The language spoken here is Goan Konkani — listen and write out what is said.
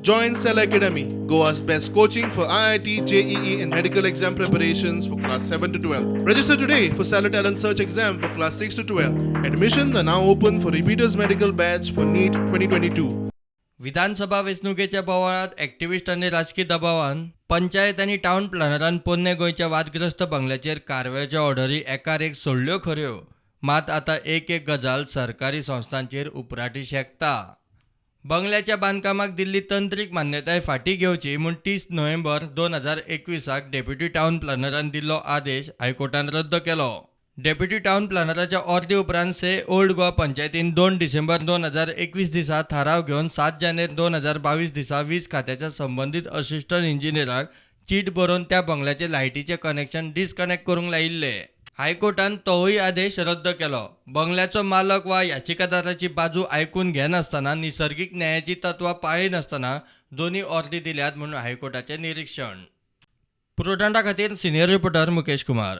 Join Cell Academy, Goa's best coaching for IIT, JEE, and medical exam preparations for class 7 to 12. Register today for Stellar Talent Search exam for class 6 to 12. Admissions are now open for repeaters medical batch for NEET 2022. विधानसभा वेंचणुकेच्या बोवाळांत एक्टिविस्ट आनी राजकी दबावान पंचायत आनी टावन प्लॅनरान पोन्ने गोंयच्या वादग्रस्त बंगल्याचेर कारवायेच्यो ऑर्डरी एकार एक सोडल्यो खऱ्यो, मात आतां एक एक गजाल सरकारी संस्थांचेर उपराटी शकता. बंगल्याच्या बांदकामाक दिल्ली तंत्रीक मान्यताय फाटीं घेवची म्हूण 30 नोव्हेंबर 2021 डेप्युटी टावन प्लॅनरान दिल्लो आदेश हायकोर्टान रद्द केलो. डेप्युटी टावन प्लॅनराच्या ऑर्दी उपरांत से ओल्ड गोवा पंचायतीन 2 डिसेंबर 2021 दिसा थाराव घेवन 7 जानेर 2022 दिसा वीज खात्याच्या संबंदीत असिस्टंट इंजिनियराक चीट बरोवन त्या बंगल्याचे लायटीचें कनेक्शन डिस्कनेक्ट करूंक लायिल्लें. हायकोर्टान तोवूय आदेश रद्द केलो. बंगल्याचो मालक वा याचिकादाराची बाजू आयकून घेनासतना, निसर्गीक न्यायाची तत्वां पाळिनासतना दोनूय ऑर्दी दिल्यात म्हूण हायकोर्टाचें निरिक्षण. पुरवठा खातीर सिनियर रिपोर्टर मुकेश कुमार.